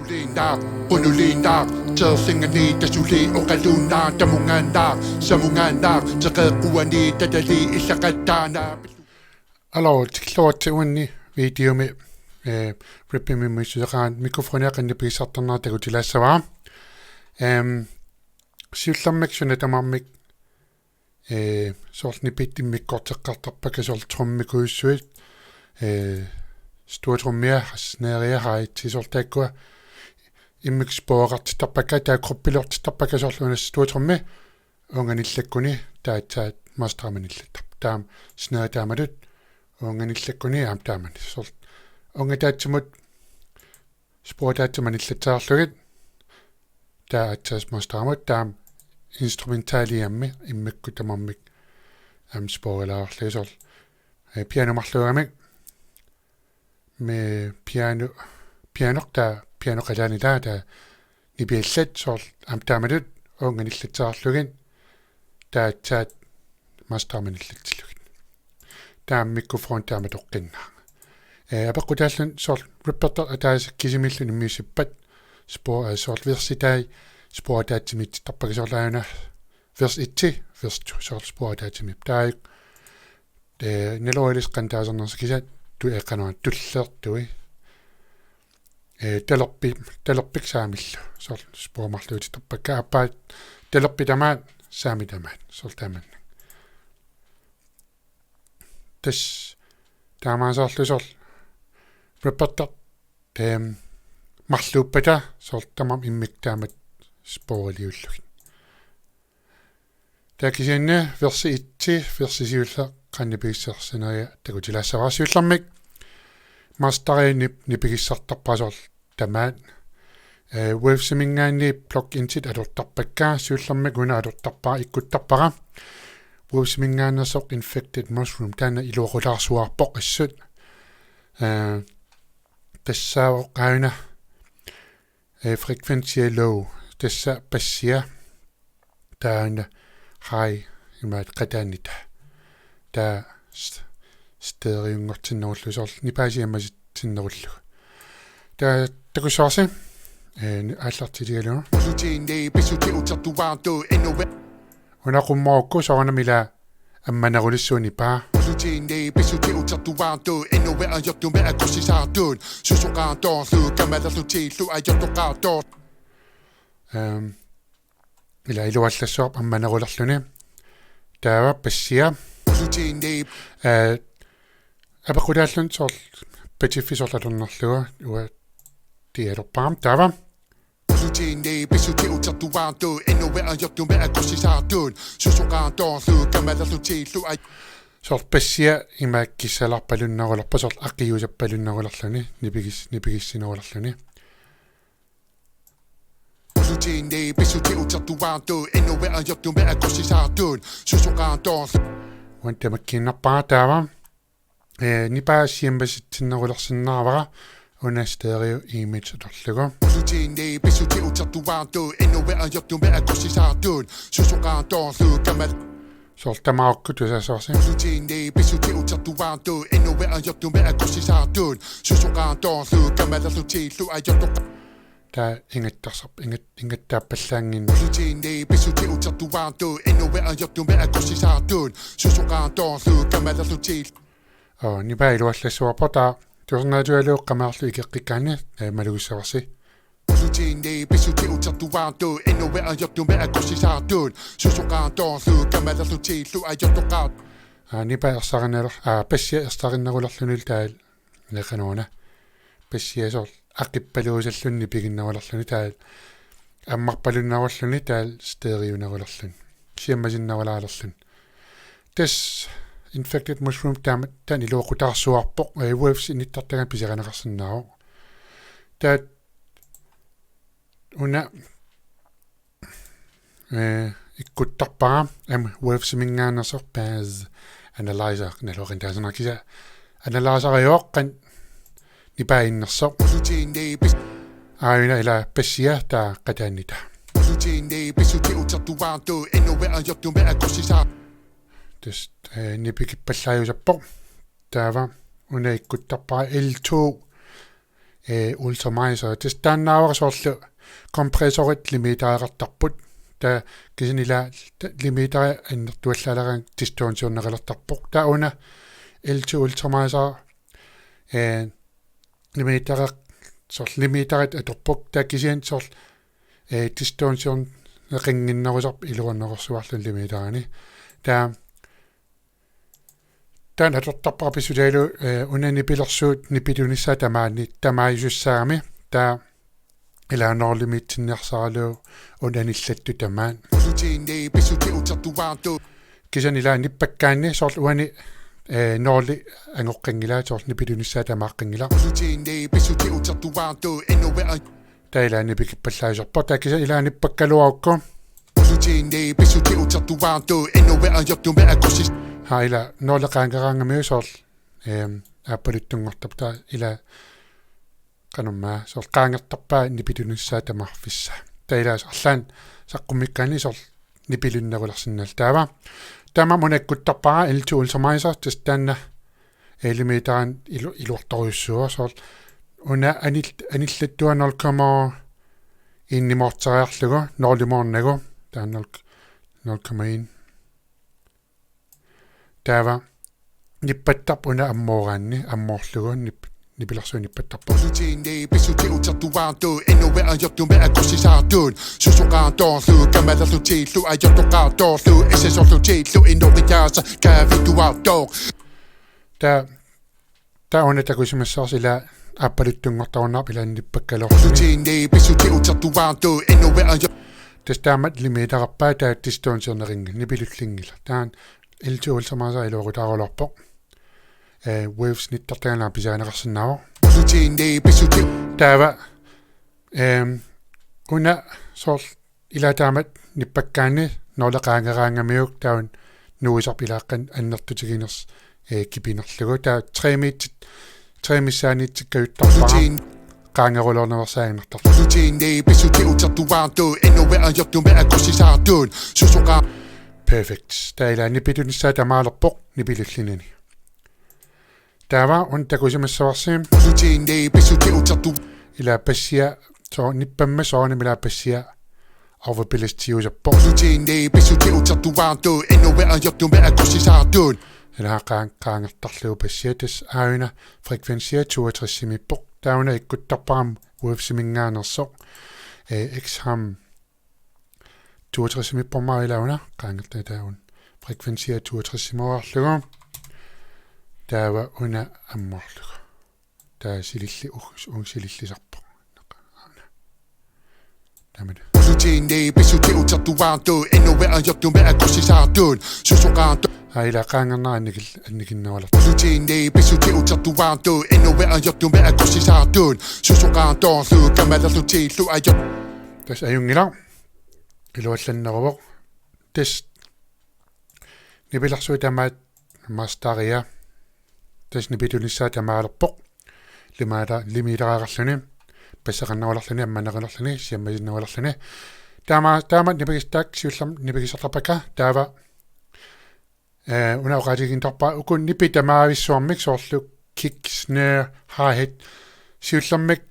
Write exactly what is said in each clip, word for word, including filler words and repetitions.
Liinnaaq, qunuliinnaaq, teersinngani tasuli oqaluunnaaq, tamungaannaaq, samungaannaaq, teqeqquani tatali illaqattaana. Aluu, tikilluaritsi uani videomi, eh, rippimik missuseqarani mikrofoni qannipigisartarnera takutilaassavara. Em, siullermik suna tamarmik, eh, soorlu nipiit immikkoorteqqartarpakka soorlu trommikujussuit, eh, stortrommia, snarea, hi-hat soorlu taakkua immikkut sporeqartittarpakka, taava gruppilertittarpakka soorlu una stortrommi uunga nillakkuni taava aatsaat masteri manillattarpoq. Taava snare taamatut uunga nillakkuni aamma taamani. Soorlu uunga ataatsimut spore ataatsimut manillatsaarlugit. Taava aatsaat masterimut taava instrumentaliammi immikkut tamarmik aamma sporilaarlugit soorlu. Eh, piano marluugamik. Aamma piano, pianoq taava, pianoq qalaani taava, taava nipiallat soorlu aamma taamatut uunga nillatsiarlugit taava aatsaat masteri manillatsillugit. Taava mikrofoni taama toqqinnaaq. Eh, apeqqutaalluni soorlu rippertartut ataaseq kisimiilluni immiussippat spore, eh, soorlu versitai spore ataatsimiitittarpakka soorlu aajuna vers et, vers to soorlu spore ataatsimiippoq. Taava eh, naluara ilissi qanoq taasarnersoq kisianni tu-, eh, qanoq tullertui. Eh, talerpi-, talerpik saamillu. Soorlu spore marluutittarpakka aappaa talerpi tamaat saami tamaat. Soorlu tamanna. Tassa taamaassaarlu soorlu rippertartut, em, marluuppata soorlu tamarmik immikkut taamatut sporeliullugit. Taava kisianni versi et, versi siulleq qannipigisarsineria takutilaassavara. Siullermik masteri nip-, nipigissartarpara soorlu tamaat. Eh, Wavesiminngaanniit plug-insit atortarpakka, siullermik una atortarpara, ikkuttarpara. Wavesiminngaanneersoq Infected Mushroom, taanna iluaqutaarsuarpoq assut. Eh, tassaavoq aajuna, eh, frequency low, tassa bassia. Taanna hi-hat imaattoq qataanitaa. Taava st-, stereonngortinnerullugu soorlu nipaa siammasitsinnerullugu. Taava takussuarsi, eh, ni-, aallartiligalugu. Una qummukku soorunami ila ammanerulissuunipaa. Ehm, ila iluallassuarpoq ammanerulerluni. Taava bassia. Eh, apeqqutaalluni soorlu patiffi soorlu atornerlugu uanga tiiatorpara. Taava. Soorlu bassia ima kissalerpalunnerulerpoq soorlu aqiusappalunnerulerluni, nipigis-, nipigissinerulerluni. Uani tamakkiinnarpara taava. Eh, nipaa siammasitsinnerulersinnaavara una stereo image atorlugu. Soorlu tamakkua tusassuarsi. Taava ingattarsarp-, ingat-, ingattaappallaannginneq. Oo, nipaa iluallassuarpoq taava. Tusarnaatigalugu qamaalerlu ikeqqikkaanni, eh, malugissavarsi. Aa, nipaa ersarinneruler-, aa, bassia ersarinnerulerluni taava, neqanuuna. Bassia soorlu aqippaluusalluni nipiginnerulerluni taava, ammarpalunnerulerluni taava, stereonerulerluni. Siammasinnerulaalerluni. Tassa Infected Mushroom taama, taanna iluaqutaarsuarpoq, eh, Waves inittartagaanni pisarineqarsinnaavoq. Taava una, eh, ikkuttarpara, aamma Wavesiminngaanneersoq Bass Analyzer, naluara qanoq taasarnera kisianni analyzeriuvoq qanoq nipaa innersoq. Aajuna ila bassia taava qataanitaa. Tassa, eh, nipigippallaajussappoq. Taava una ikkuttarpara L to. eh, ultramizer. Tassa taannaavara soorlu kompressorit limitereqartarput. Taava kisianni ila ta-, limiteri annertuallaaleraangat distortioneqalertarpoq. Taava una L two ultramizer, eh, limiteri, soorlu limiterit atorput. Taava kisianni soorlu, eh, distortioneqannginnerusarpoq iluarnerorsuarluni limiterini. Taava taanna atortarpara pissutigalugu, eh, una nipilersuut nipitunissaa tamaani tamaajusussaagami. Taava ila nul limiterniarsaralugu una anillattut tamaat. Kisianni ila nippakkaanni soorlu uani, eh, nul angoqqanngilaa, soorlu nipitunissaa tamaaqqanngilaq. Taava ila nipikippallaasarpoq. Taava kisianni ila nippakkaluarukku. Haa, ila nul qaangeraangamiuk soorlu, ehm, aappaluttunngortarpoq. Taava ila qanormaa soorlu qaangertarpaa nipitunissaa tamaarfissaa. Taava ila arlaannik saqqummikkaanni soorlu nipilinnerulersinnaallugu. Taava taamaammat una ikkuttarpara L two ultramizer, tassa taanna, eh, limiterini ilu-, iluartorujussuuvoq. Soorlu una anil-, anillattua nul komma en-imoorteriarlugu, nul-imoornagu. Taava nul, nul komma en. Taava nippattarpoq una ammooraanni, ammoorlugu nip-, nipilersuut nippattarput. Taava, taava una takusimassavarsi ila aappaluttunngortarunnaarpoq ila nippakkaluarluni. Tassa taama limitererpaa taava distortioneqanngilaq, nipilullinngilaq. Taanna L two ultramizer iluaqutaagaluarpoq. Eh, waves nittartagaanni pisarineqarsinnaavoq. Taava, ehm, una soorlu ila taamatut nippakkaanni nul qaangeraangamiuk taava nuisarpoq ilaaqqan annertutiginersoq, eh, kipinerlugu. Taava tre-miit, tre missaaniitsikkajuttarpara. Qaangerulerniversaaginnartarlugu. Perfect. Taava ila nipitunissaa tamaalerpoq nipilullinani. Taava una takusimassavarsi. Ila bassia, soorlu nippammat soorunami ila bassia overbelastiusarpoq. Ila qaan-, qaangertarlugu bassia, tassa aajuna frekvensia toogtres-imiippoq. Taava una ikkuttarpara wavesiminngaanneersoq. Eh, X-ham toogtres-imiippoq aamma ila una, qaangertaa taava una. Frekvensia toogtres-imoorlugu. Taava una ammoorlugu. Taava sililli-, uh, uh, silillisarpoq. Taamani. Aa, ila qaangernera annikil-, annikinnerulerpoq. Tassa ajunngilaq. Iluallanneruvoq. Tassa nipilersuut tamaat masteria. Tassa nipitunissaa tamaalerpoq. Limita-, limitereerluni. Basseqannerulerluni, ammanerulerluni, siammasinnerulerluni. Taama, taama nipigis-, taakku siullermik nipigissartarpakka. Taava, eh, una oqaatiginnittarpara uku nipit tamaavissuarmik soorlu kick, snare, hi-hat. Siullermik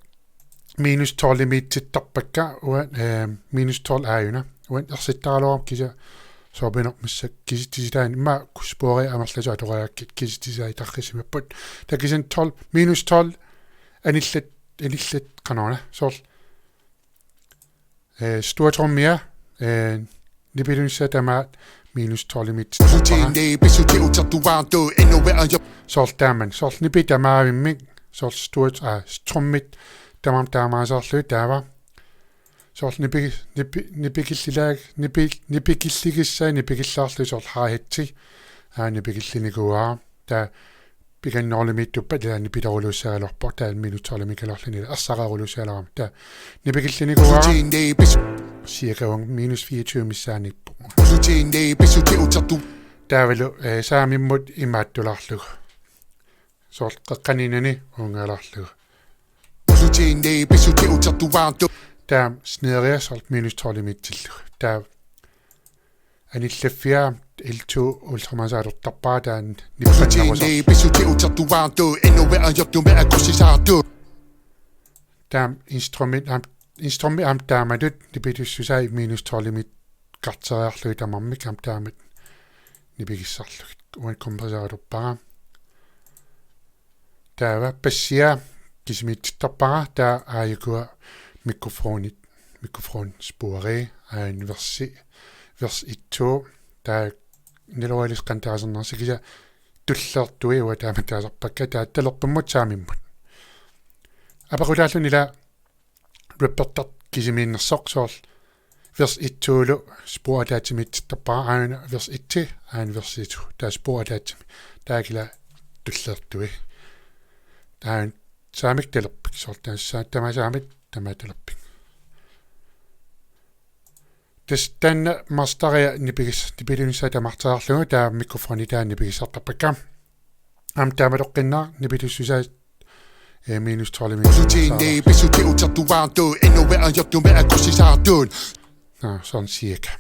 minus tolv-imiitittarpakka, uan, eh, minus tolv aajuna. Uani ersittaraluarama kisianni soorpinermik massakkut kisitsisitaanni, immaqa sporit amerlasuut atoriarakkit kisitsisitai tarrissimapput. Taava kisianni tolv, minus tolv, anillat, anillat qanoruna. Soorlu, eh, stortrommia, eh, nipitunissaa tamaat minus tolv-imiit. Soorlu taamani, soorlu nipit tamaavimmik, soorlu stort, aa, trommit, tamarmik taamaasereerlugit taava. Soorlu nipi-, nipi-, nipikillilaag-, nipi-, nipikilligissaat nipikillilerlugit soorlu hi-hatti. Aa, nipikillinikuuara. Taava pikannerulimiittuppat ila nipitorujussuugaluarpoq, taava minus tolv-imiikkaluarluni ila ersarerujussuugaluarami. Taava nipikillinikuuara. Cirka uanga minus fireogtyve missaaniippoq. Taavalu, eh, saamimmut imaattulaarlugu. Soorlu qeqqaniinnani uungaalaarlugu. Taava snareia soorlu minus tolv-imiitsillugu. Taava anillaffia L two ultramizer atortarpara, taava nippannerusarlugu. Soorlu. Taama instrument aamma, instrument aamma taamatut nipitussusai minus tolvimit karteriarlugit tamarmik aamma taamatut nipigissarlugit. Uani kompressoratorpara. Taava bassia kisimiitittarpara, taava aajukua mikrofonit, mikrofon spoori, aajuna versi, vers et to, taava nilorilis qantaasernarsi kisianni tullertui uanga taama taasarpakka, taava talerpimmut saamimmut. Apaqutaalluni ila rappertartoq kisimiinnersoq soorlu vers et-ulu spor attachimiitittarpara, aajuna vers et, aajuna vers to, taava spor attachimi, taava kila tullertui. Taava saamik talerpik, soorlu taava sa-, tamaat saamik, tamaat talerpik. Tassa taanna masteria nipigis-, nipilunissaa tamarteriarlugu, taava mikrofoni taanna nipigissartarpakka. Aamma taamatoqqinnaaq nipitussusaa, eh, minus tolvimit. Susiinni pissuti utertuaartut inuit ajortumik akusisaartut. Nå, soorlu cirka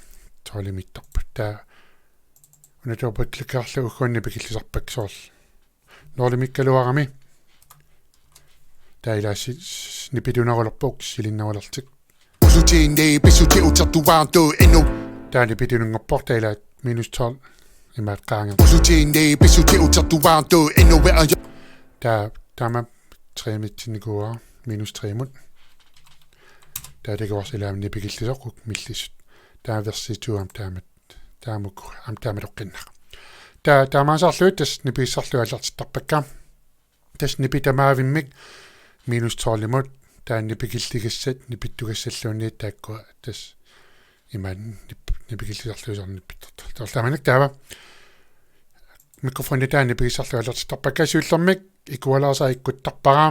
tolvimittarput. Taava una dobbeltklikkerlugu ugguuna nipikillisarpakka soorlu nullimikkaluarami. Taava ila si-, s-, nipitunerulerpoq silinnerulertik. Susiinni pissuti utertuaartut inu. Taava nipitunngorpoq, taava ila minus tolv imaat qaangerpoq. Susiinni pissuti utertuaartut inuit ajo. Taava taama tremitsinnikuuara, minus tremut. Taava takuarsi ila aamma nipikillisoq uku millisut. Taava versi to aamma taamat, taama uku aamma taamatoqqinnaaq. Taava taamaasarlugit tassa nipigissarlugit aallartittarpakka. Tassa nipit tamaavimmik minus tolvimut, taava nipikilligassat nipittugassalluunniit taakkua tassa imaat nip-, nipikillisarlugit soorlu nipittartut. Taava taamanikkut taava mikrofoni taanna nipigissarlugit aallartittarpakka, siullermik equalizer ikkuttarpara,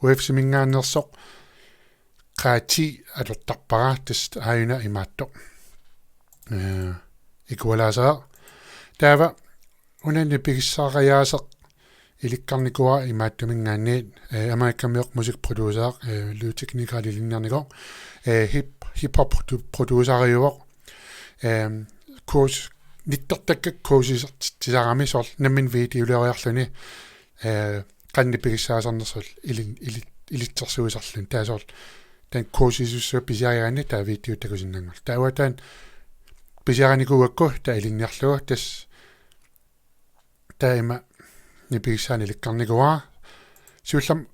Waves-iminngaanneersoq, Q ti atortarpara, tassa aajuna imaattoq. Eh, equalizer. Taava una nipigissariaaseq ilikkarnikuuara imaattuminngaanniit, eh, Amerikamioq musikproducer, eh, lydteknikeri ilinniarnikoq, eh, hip-, hiphop produ-, produceriuvoq, eh, kurs-, nittartakkat kursusisartitsisarami soorlu nammineq videolioriarluni, eh, qanoq nipigissaasarnersoq ilin-, ili-, ilitsersuisarluni. Taava soorlu taanna kursusissuaq pisiarigaanni taava videot takusinnaapput. Taava taanna pisiarinikuugakku taava ilinniarlugu tassa taava ima nipigissaani ilikkarnikuuara. Siullermik,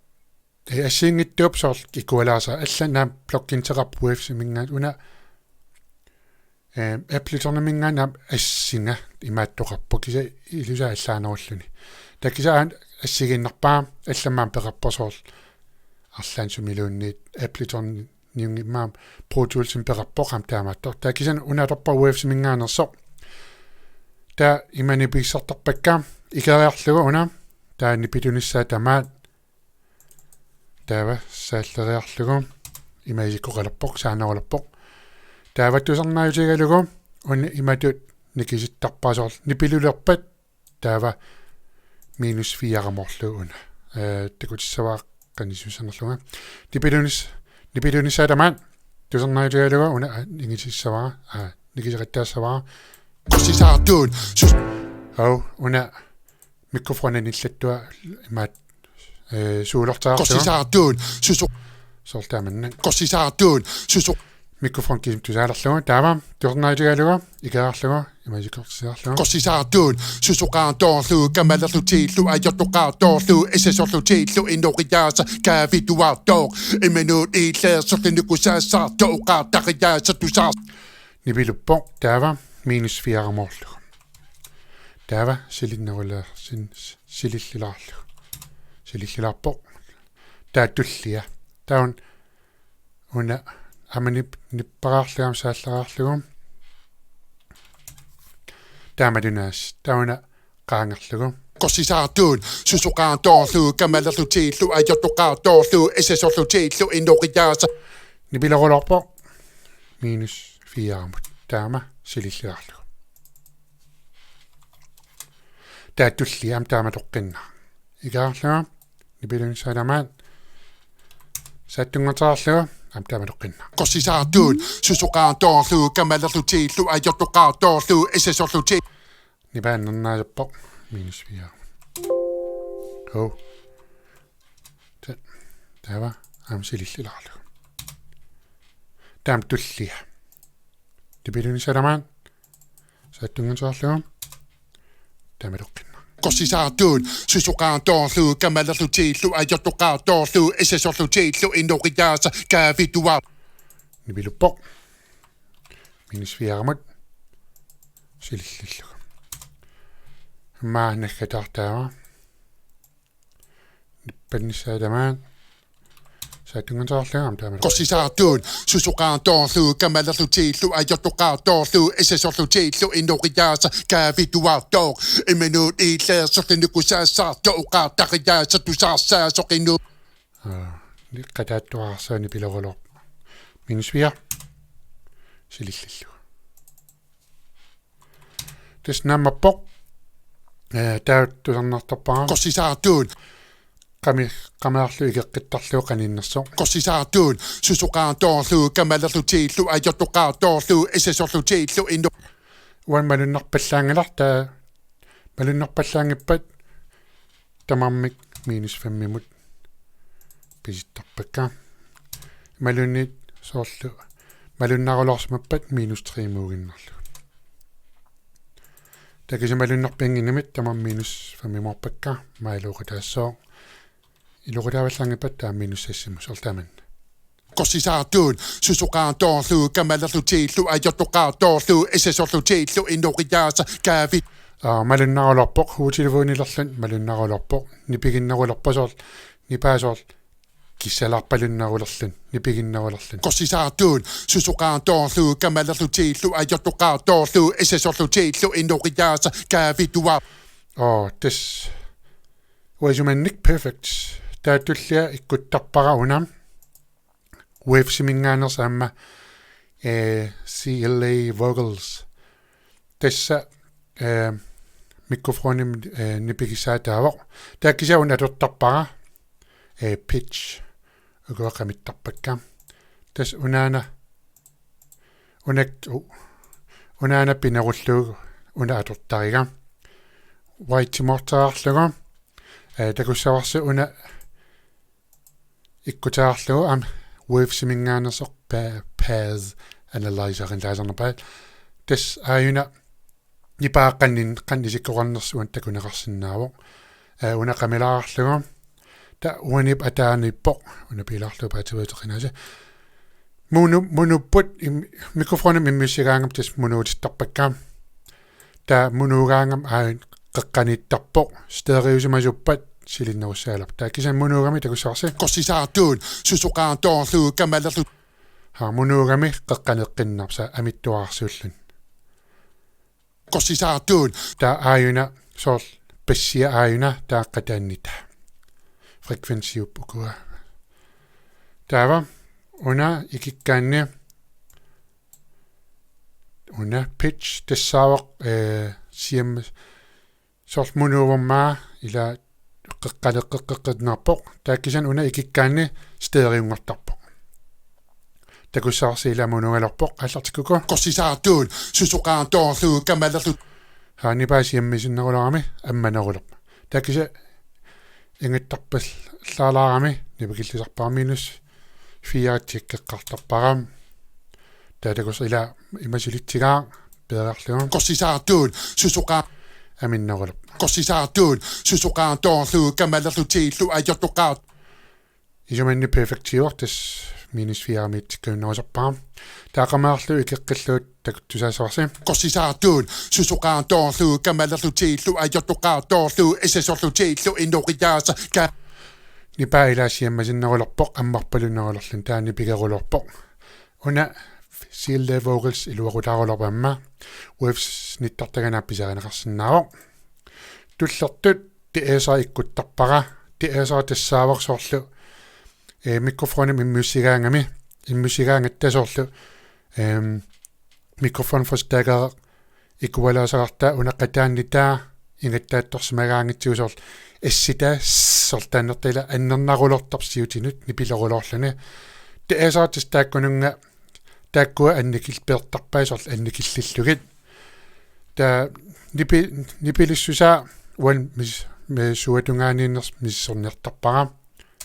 eh, assigiinngitsuupput soorlu equalizer, allanut aamma pluginteqarpoq Waves-iminngaanniit una, eh, Ableton-iminngaanniit aamma assinga imaattoqarpoq kisianni ilusaa allaanerulluni. Taava kisianni aamma assigiinnarpara, allamik aamma peqarpoq soorlu arlaannik sumiluunniit Ableton niunngimmat aamma Pro Tools-imik peqarpoq aamma taamaattoq. Taava kisianni una atorpara Waves-iminngaanneersoq. Taava ima nipigissartarpakka ikeriarlugu una. Taava nipitunissaa tamaat. Taava saalleriarlugu ima isikkoqalerpoq, saanerulerpoq. Taava tusarnaarutigalugu una imatut nikisittarpara soorlu nipilulerpat. Taava minus fire-moorlugu una. Eh, takutissavara qanoq ilissi sanerlunga. Nipilunis-, nipilunissaa tamaat. Tusarnaarutigalugu una, ah, nikisissavara. Ah, nikiseqattaassavara. Kusisaartut, sus- Au, una mikrofoni nillattua imaat, eh, suulertaarlugu. Kusisaartut, susu- Soorlu taamannak. Kusisaartut, susu- Mikrofon kisimi tusaalerlugu, taava tusarnaarutigalugu, ikeriarlugu, ima isikkoqalerlugu. Kusisaartut, susoqaartorlu, kamalerlutillu, ajortoqaartorlu, isasorlutillu, inoriaasa, kaavituartoq, imanut ileersorlu, nikusaassaartoq, oqaartariaasa, tusaar-. Nipiluppoq, taava minus fire-moorlugu. Taava silinnerulaar-, sin-, silillilaarlugu. Silillilaarpoq. Taava tullia. Taava una aamma nip-, nipparaarlugu aamma saalleriarlugu. Taamatunaasiit. Taava una qaangerlugu. Kusisaartut, susoqaartorlu, kamalerlutillu, ajortoqaartorlu, isasorlutillu, inoriaasa. Nipilerulaarpoq. Minus fire-mut. Taama silillilaarlugu. Taava tullia aamma taamatoqqinnaaq. Ikeriarlugu. Nipilunissaa tamaat. Saattunngoqqaarlugu aamma taamatoqqinnaaq. Kusisaartut, susoqaartorlu, kamalerlutillu, ajortoqaartorlu, isasorluti-. Nipaannarnaasarpoq minus fire. Hov. Ta-, taava. Aamma silillilaarlugu. Taama tullia. Nipilunissaq tamaat. Saattunngasoorlugu. Taamaloqqinna. Qorsisartuun susoqartoorlugu kamalerlutillu ajortoqartoorlugu isasorlutillu inoriaasa kaavituar. Nipiluppoq. Minus fire-mut. Silillillugu. Maanna kataartaava. Nippannissaa tamaat. Saattunngasoorlugu aamma taamaallaat. Qorsisartuun susoqartoorlugu kamalerlutillu ajortoqartoorlugu isasorlutillu inoriaasa kaavituartoq. Imminut ileersorlugu nukusaassaartoq oqartariaasa tusarsaasoq inu. Aa, niqqataattuaarsaani piloruloq. Minus fire. Silillillugu. Tassa naammappoq. Ee, taava tusarnaartarpara. Qorsisartuun. Qami-, qamaarlu ikeqqittarlugu qaninnersoq. Qorsisartuun susoqartoorlugu kamalerlutillu ajortoqartoorlugu isasorlutillu inu. Uani malunnarpallaanngilaq taava malunnarpallaanngippat tamarmik minus fem-imut pisittarpakka. Imaluunniit soorlu malunnaruloorsimappat minus tre-muuginnarlugu. Taava kisianni malunnarpiannginnamik tamarmik minus fem-imoorpakka, maani iluaqutaassooq. Iluaqutaavallaanngippat taava minus seks-imut, soorlu taamanna. Qorsisartuun susoqartoorlugu kamalerlutillu ajortoqartoorlugu isasorlutillu inoriaasa kaavi. Aa, malunnaruloorpoq, hovedtelefonilerluni malunnaruloorpoq, nipiginnerulerpoq soorlu, nipaa soorlu kissalaarpalunnerulerluni, nipiginnerulerluni. Qorsisartuun susoqartoorlugu kamalerlutillu ajortoqartoorlugu isasorlutillu inoriaasa kaavituar. Oo, tassa. Uanga isumannik perfect. Taava tullia ikkuttarpara una. Waves-iminngaanneersoq aamma, ee, C L A Vocals. Tassa, ee, mikrofonimik, ee, nipigissaataavoq. Taava kisianni una atortarpara, ee, pitch. Ukua qamittarpakka. Tassa unaana, unak-, u-, unaana pinerullugu una atortariga. White-imoortaraarlugu. Ee, takussavarsi una ikkutaraarlugu aamma Waves-iminngaanneersoq pa-, Path Analyzer-inngilaassarnerpaat. Tassa aajuna nipaa qannin-, qanoq isikkoqarnersoq uani takuneqarsinnaavoq. Ee, una qamilaarlugu. Taava uaniippoq ataaniippoq. Una piilaarlugu paativeeteqinaasi. Mono-, monopput im-, mikrofonimik immiussigaangama tassa monoutittarpakka. Taava monougaangama aajuna qeqqaniittarpoq, stereosimasuppat silinnerussagaluarpoq. Taava kisianni monougami takussavarsi. Qorsisartuun susoqartoorlugu kamalerlu. Haa, monougami qeqqaneqqinnarpoq, amittuararsuulluni. Qorsisartuun. Taava aajuna soorlu bassia aajuna taava qataanitaa. Frekvensiupput ukua. Taava una ikikkaanni una pitch tassaavoq, ee, siam soorlu monouvormaa ila qeqqaleqqeqqeqqinnaarpoq. Taava kisianni una ikikkaanni stereonngortarpoq. Takussavarsi ila monougaluarpoq, aallartikkuku. Qorsisartuun susoqartoorlugu kamalerlu. Haa, nipaa siammisinnerulerami ammanerulerpoq. Taava kisianni ingattarpallaalaarami nipikillisarpara minus fire tjekkeqqaartarpara. Taava takuss-, ila ima sulitsigaaq peerarlugu. Qorsisartuun susoqar-. Aminnerulerpoq. Qorsisartuun susoqartoorlugu kamalerlutillu ajortoqar-. Isumanni perfektiivoq, tassa minus fire-miitsikkajunnerusarpara. Taava qamaarlu ikeqqillugu takuttusaassavarsi. Qorsisartuun susoqartoorlugu kamalerlutillu ajortoqartoorlugu isasorlutillu inoriaasa ka-. Nipaa ila siammasinnerulerpoq, ammarpalunnerulerluni, taava nipigerulerpoq. Una C L A Vocals iluaqutaarulerpoq aamma. Waves nittartagana pisarineqarsinnaavoq. Tullertut de-esser ikkuttarpara. De-esser tassaavoq soorlu, ee, mikrofonimik immiussigaangami. Immiussigaangatta soorlu, em, mikrofonforstærker equaliserertaa una qataanitaa ingattaattorsimagaangatsigu soorlu assitaa soorlu taannertaa ila annernarulertarpoq siutinut nipileruloorluni. De-esser tassa taakkununnga taakkua annikil-, peertarpai soorlu annikillillugit. Taava nipi-, nipilissusaa uani mis-, mi-, suatungaaniinnersoq misissorniartarpara.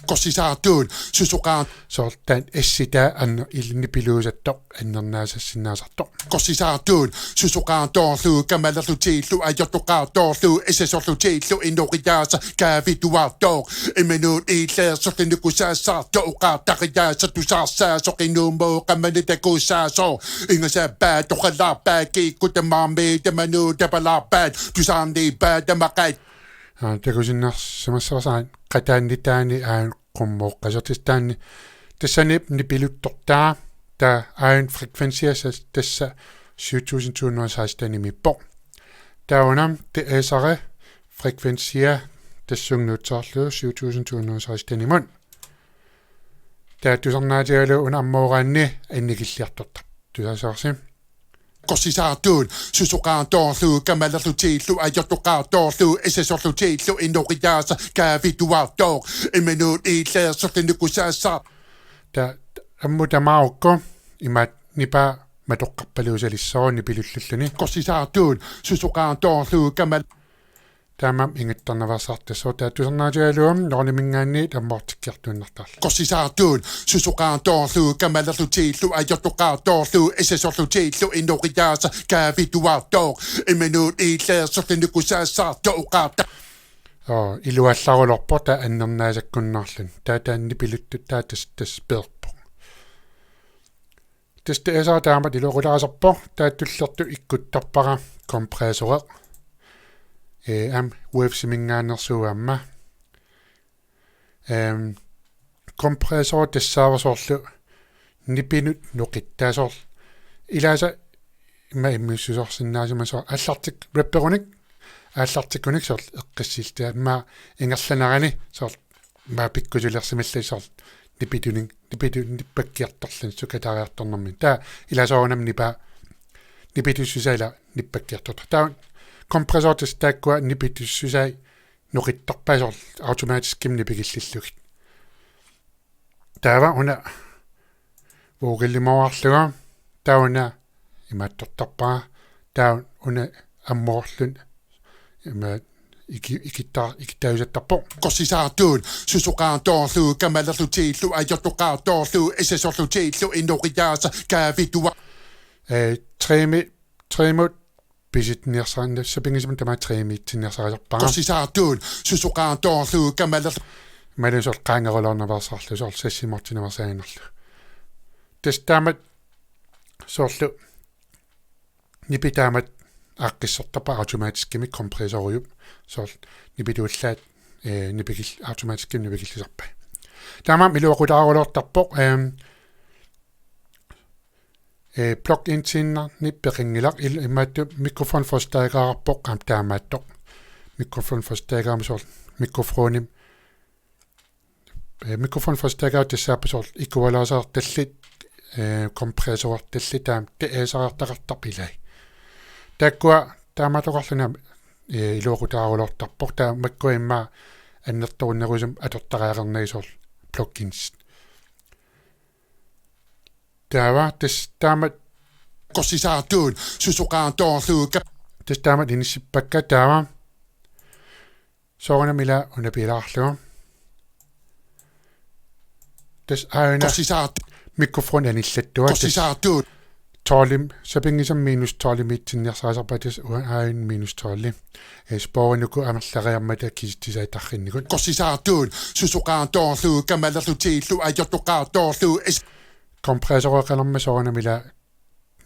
Qorsisartuut susoqaat. Soorlu taanna S-itaa anner-, il-, nipiluusattoq annernaasassinnaasartoq. Qorsisartuut susoqaartoorlugu kamalerlutillu ajortoqaartoorlugu S-sorlutillu inoqiaasa kaavituartoq. Imminut ileersorlugu nukusaassaartoq oqaartariaasa tusarsaasoq inuumut qamani takussaasoq. Ingasappaat toqalaarpaat kikkut tamarmik tamanut tapallaarpaat tusaarniippaat tamaqat. Aa, takusinnarsimassavasi aajuna qataannitaani aajuna qummooqqasoq tassa taanna. Tassani nipiluttortaa, taava aajuna frekvensia sa-, tassa syv tusind to hundrede og seksten-imiippoq. Taava una D S R-i frekvensia tassunga nuutsaarlugu syv tusind to hundrede og seksten-imut. Taava tusarnaatigalugu una ammooraanni annikilliartortarpoq. Tusarsivarsi. Qorsisartuut susoqaartoorlugu kamalerlutillu ajortoqaartoorlugu S-sorlutillu inoqiaasa kaavituartoq. Imminut ileersorlugu nukusaassaartoq. Taava ammut tamaarukku imaattoq nipaa matoqqarpaluusalissaaq nipilullulluni. Qorsisartuut susoqaartoorlugu kamal- Taamaammat ingattarnaveersaartassaaq, taava tusarnaatigalugu Norgeminngaanniit ammoortikkiartuinnartarlugu. Qorsisartuut susoqaartoorlugu kamalerlutillu ajortoqaartoorlugu S-sorlutillu inoqiaasa kaavituartoq. Imminut ileersorlugu nukusaassaartoq oqaarta. Oo, iluallarulerpoq taava annernaasakkunnaarluni. Taava taanna nipiluttut taava tassa, tassa peerpoq. Tassa D S R taamatut iluaqutaasarpoq, taava tullertut ikkuttarpara kompressoreq. Ee, aamma Waves-iminngaanneersuuvoq aamma. Ehm, kompressori tassaavoq soorlu nipinut noqittaa soorlu. Ilaasa immaqa immiussisoqarsinnaasimasoq aallartik-, rapperunik, aallartikkunik soorlu eqqissillutik. Immaqa ingerlanerani soorlu immaqa pikkusulersimalluni soorlu nipitunik, nipitu-, nippakkiartorluni sukataariartornermini. Taava ilaa soorunami nipaa, nipitussusaa ilaa nippakkiartortoq. Taava kompressortut taakkua nipitussusaat noqittarpaat soorlu automatiskimik nipikillillugit. Taava una vokalimoorlugu. Taava una imaattortarpara. Taava una ammoorluni ima iki-, ikitta-, ikittaajusartarpoq. Qorsisartuut susoqaartoorlugu kamalerlutillu ajortoqaartoorlugu S-sorlutillu inoqiaasa kaavitua. Ee, tremi-, tremut pisitsinniarsarina, sapinngisamik tamaat tremiitsinniarsarisarpara. Qorsisartuut susoqaartoorlugu kamaler-. Imaluunniit soorlu qaangeruloornaveersaarlugu soorlu sassimortinnaveersaaginnarlugu. Tassa taamatut soorlu nipi taamatut aaqqissortarpaa automatiskimik kompressoriup soorlu nipituallaat, ee, nipikil-, automatiskimik nipikillisarpaat. Taamaammat iluaqutaaruloortarpoq, ehm, ee, plug-insiinnarnik peqanngilaq il-, imaattoq mikrofonforstærkerpoq aamma taamaattoq. Mikrofonforstærkerami soorlu mikrofonimik, ee, mikrofonforstærkeri tassaapput soorlu equalizertallit, ee, kompressortallit taama D S R-ertaqartarput ilai. Taakkua taamaattoqarluni aamma, ee, iluaqutaaruloortarpoq taava makkua immaqa annertoornerusumik atortariaqarnagit soorlu plug-insit. Taava tassa taamatut qorsisartuut susoqaartoorlugu ka-. Tassa taamatut inissippakka taava. Soorunami ilaa una piilaarlugu. Tassa aajuna qorsisart-. Mikrofoni anillattuaa. Tassa qorsisartuut. Tolv, sapinngisamik minus tolvimiitsinniarsarisarpaat tassa uanga aajuna minus tolv. Ee, sporinut uku amerleriarmata kisitsisai tarrinnikut. Qorsisartuut susoqaartoorlugu kamalerlutillu ajortoqaartoorlugu S-. Kompressoreqalermat soorunami ilaa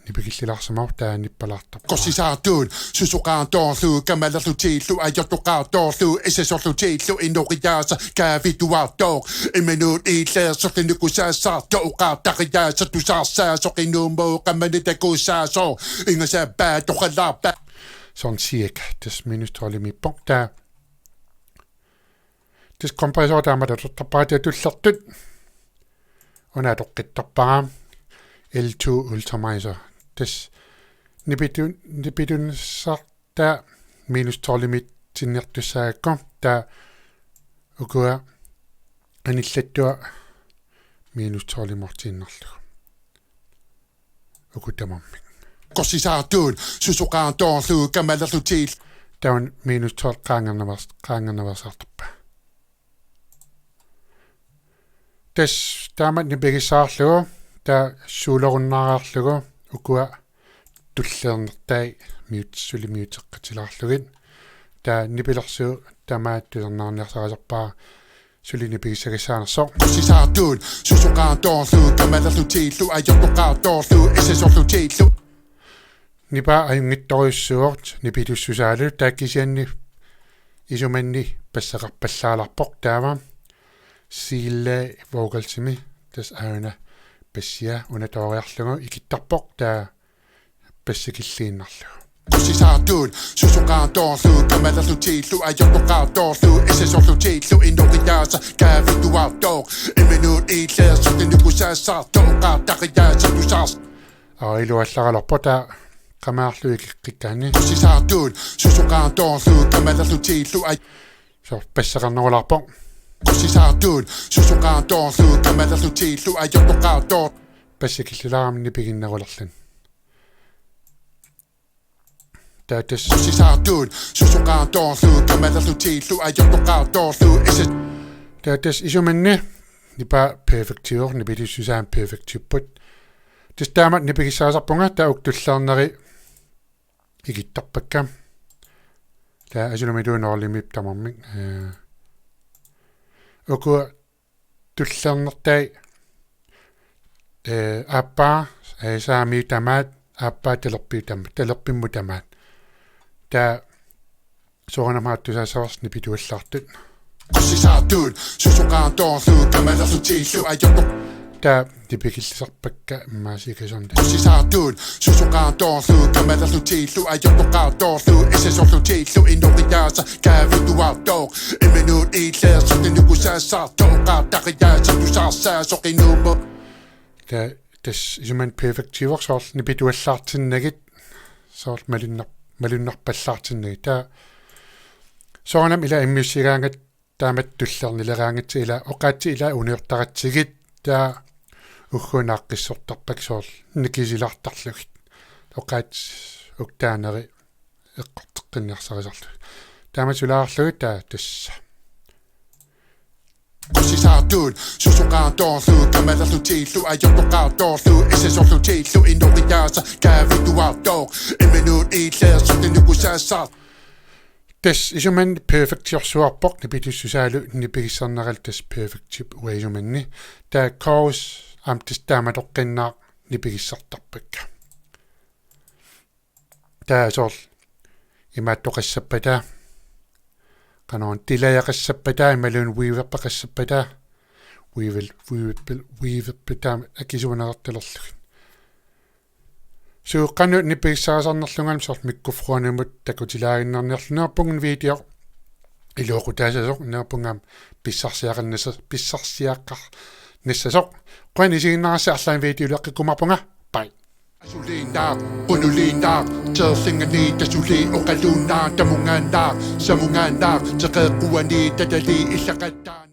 nipikillilaarsimavoq taava nippalaartarpoq. Qorsisartuut susoqaartoorlugu kamalerlutillu ajortoqaartoorlugu S-sorlutillu inoqiaasa kaavituartoq. Imminut ileersorlugu nukusaassaartoq oqaartariaasa tusarsaasoq inuumut qamani takussaasoq. Ingasappaat toqalaarpaat. Soorlu cirka tassa minus tolvimiippoq taava. Tassa kompressori taamatut atortarpara taava tullertut. Una atoqqittarpara L two Ultramizer. Tassa nipitun-, nipitunissaa taava minus tolvimiitsinniartussaagakku. Taava ukua anillattuat minus tolvimoortiinnarlugu. Uku tamarmik. Qorsisartuut susoqaartoorlugu kamalerlutillu. Taava una minus tolv qaangernaveers-, qaangernaveersaartarpaa. Tassa taamatut nipigissaarlugu, taava suulerunnaariarlugu, ukua tulliinnertai mute-, suli muteqatilaarlugit. Taava nipilersuut tamaat tusarnaarniarsarisarpara suli nipigissagassaanersoq. Tusisartut, susoqartorlu, kamalerlutillu, ajortoqartorlu, issasorlutillu. Nipaa ajunngitsorujussuuvoq nipitussusaalu, taava kisianni isumanni bassaqarpallaalerpoq taava. Sille vocalsimi, tassa aana bassia una tooriarlugu ikittarpoq taava bassikilliinnarlugu. Tusisartut, susoqartorlu, kamalerlutillu, ajortoqartorlu, issasorlutillu, inoriaasa, kaavittuartoq, imminut ileersortinikusaassaartoq, oqartariaasa, tusars-. Aa, iluallaraluarpoq taava qamaarlu ikeqqikkaanni. Tusisartut, susoqartorlu, kamalerlutillu, aj-. Soorlu bassaqarnerulaarpoq. Tusisartut, susoqartorlu, kamalerlutillu, ajortoqartor-. Bassikillilaarami nipiginnerulerluni. Taava tassa. Tusisartut, susoqartorlu, kamalerlutillu, ajortoqartorlu, issa-. Taava tassa isumanni nipaa perfektiivoq, nipitussusaat perfektiipput. Tassa taamatut nipigissarisarpunga, taava uku tulliinneri ikittarpakka. Taava asulumituunoorlimip tamarmik. Ee, uku tulliinnertai, ee, aappaa, ee, saamiut tamaat, aappaa talerpiut tamaat, talerpimmut tamaat. Taava soorunami aattusaassavarsi nipituallaartut. Tusisartut, susoqartorlu, kamalerlutillu, ajortoq. Taava nipigillisarpakka immaqa sikasumik. Tusisartut, susoqartorlu, kamalerlutillu, ajortoqartorlu, issasorlutillu, inoriaasa, kaavittuartoq, imminut ileersortinikusaassaartoq, oqartariaasa, tusarsaasoq, inuumut. Taava tassa isumanni perfektiivoq soorlu nipituallaartinnagit, soorlu malunnar-, malunnarpallaartinnagit. Taava soorunami ila immiussigaangat taamatut tulliinnileraangatsigit ila oqaatsit ila uniortaratsigit taava ugguuna aaqqissortarpakka soorlu nikisilaartarlugit. Oqaatsit uktaaneri eqqorteqqinniarsarisarlugit. Taama sulaarlugit taava tassa. Tusisartut, susoqartorlu, kamalerlutillu, ajortoqartorlu, issasorlutillu, inoriaasa, kaavittuartoq, imminut ileersortinikusaassaar-. Tassa isumanni perfektiorsuarpoq nipitussusaalu nipigissarneralu tassa perfektiuvoq uanga isumanni. Taava chorus aamma tassa taamatoqqinnaaq nipigissartarpakka. Taava soorlu imaattoqassappata. Qanoq delayaqassappata imaluunniit weaverpaqassappata. Weaver-, weaver-, weaverpata akisuunerartalerlugit. Suu qanoq nipigissarisarnerlunga soorlu mikrofonimut takutilaaginnarniarlugu neriuppunga video iluaqutaassasoq neriuppunga pissarsiaqarnassa-, pissarsiaqarnassasoq. Qujan isiginnaarassi arlaannik videoleqqikkumaarpunga. Bye. Asuliinnaq, unuliinnaq, teerlingani tasuli oqaluunnaaq tamungaannaq, samungaannaq, teqeqquani tatali illaqattaa.